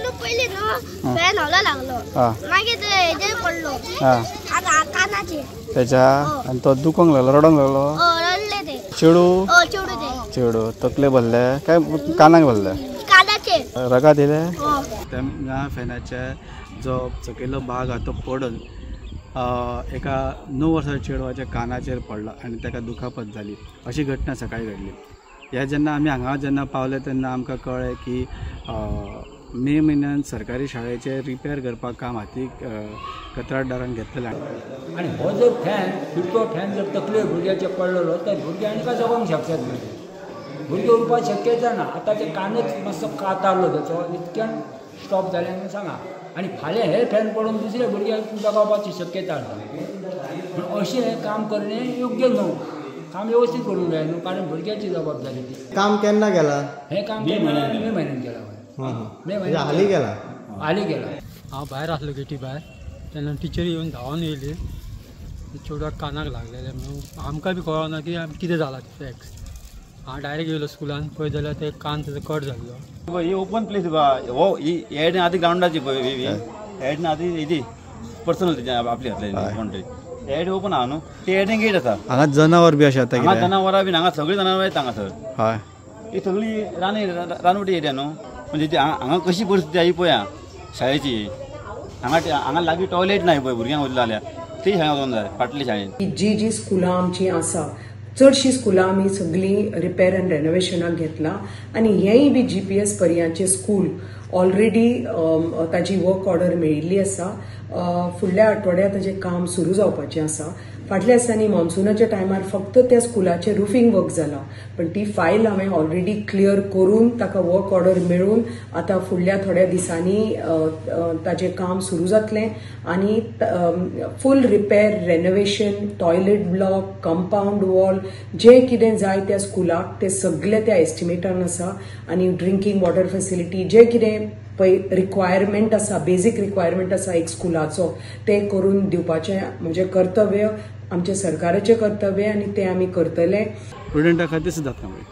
न्हू पयलीं न्हू फॅन हलो लागलो, मागीर हेजेर पडलो कानाचेर तेच्या, आनी तो दुखोंक लागलो, रडोंक लागलो. रडले ते चेडू चेडू ते चेडू तकले भरले काय कानाक भरले? कानाचेर रगात येयले. त्या फॅनाचे जो सकयलो भाग आहा तो पडून एका 9 वर्साच्या चेडवाच्या कानाचेर पडला आनी ताका दुखापत जाली. अशी घटना सकाळी घडली. ह्या जेन्ना आमी हांगा जेन्ना पावले तेन्ना आमकां कळ्ळें की मे म्हयन्यान सरकारी शाळेचें रिपेर करपाक काम हातीक कंत्राटदारान घेतलेलें. आनी हो जर फॅन फिरतो फॅन जर तकलेर भुरग्याचे पडलेलो तर भुरगे आनी काय जगोंक शकतात न्हय, भुरगे उरपाक शक्यता ना. आतां ते कानच मातसो कातारलो तेचो, इतक्यान स्टॉप जालें म्हणून सांगा. आनी फाल्यां हे फॅन पडून दुसऱ्या भुरग्याक जगोवपाची शक्यता आसा. पूण अशें हें काम करणे योग्य न्हू, काम व्यवस्थीत करूंक जाय न्हू, कारण भुरग्याची जबाबदारी ती. काम केन्ना केलां हें काम? मे म्हयन्यान केलां. मे म्हयन्यान हालीं केलां, हालीं केलां. हांव भायर आसलो गेटी भायर तेन्ना टिचरी येवन धांवन येयली, चेडवाक कानाक लागलेलें म्हणून आमकां बी कळना की कितें जालां तें फॅक्स. हांव डायरेक्ट येयलो स्कुलान, पळय जाल्यार ते कान तेजो कट जाल्लो. ही ओपन प्लेस हो, ही एड आदी ग्रावंडाची पळय, एड आदी हेजी पर्सनल आपली घातली कोण तरी एड ओपन आहा न्हू, ते एडीन गेट आसा. हांगा जनावर बी आसा, हांगा जनावरां बी हांगा सगळीं जनावरां येता हांगासर. हय, ही सगळी रानवटी एरिया न्हू, म्हणजे हांगा कशी परिस्थिती आहा ही पळया शाळेची. हांगा हांगा लागीं टॉयलेट ना पळय, भुरग्यांक वयतलो जाल्यार ती शाळेंत वचूंक जाय फाटली शाळेंत. जी जी स्कुलां आमची आसा चडशीं स्कुलां आमी सगळीं रिपेर आनी रेनोवेशनाक घेतलां आनी हेंय बी GPS पर्यांचें स्कूल ऑलरेडी ताजी वर्क ऑर्डर मेळिल्ली आसा. फुडल्या आठवड्यात ताजें काम सुरू जावपाचें आसा. फाटल्या दिसांनी मॉन्सुनाच्या टायमार फक्त त्या स्कुलाचें रुफींग वर्क जालां, पण ती फायल हांवें ऑलरेडी क्लियर करून ताका वर्क ऑर्डर मेळून आतां फुडल्या थोड्या दिसांनी ताजें काम सुरू जातलें आनी full repair, renovation, toilet block, compound wall जें कितें जाय त्या स्कुलाक तें सगळें त्या एस्टिमेटान आसा. आनी ड्रिंकींग वॉटर फेसिलिटी जें कितें पळय रिक्वायरमेंट आसा, बेजीक रिक्वायरमेंट आसा एक स्कुलाचो, तें करून दिवपाचें म्हजें कर्तव्य, आमचें सरकाराचें कर्तव्य आनी तें आमी करतले. प्रुडंटा खातीर सिद्धार्थ कांबळी.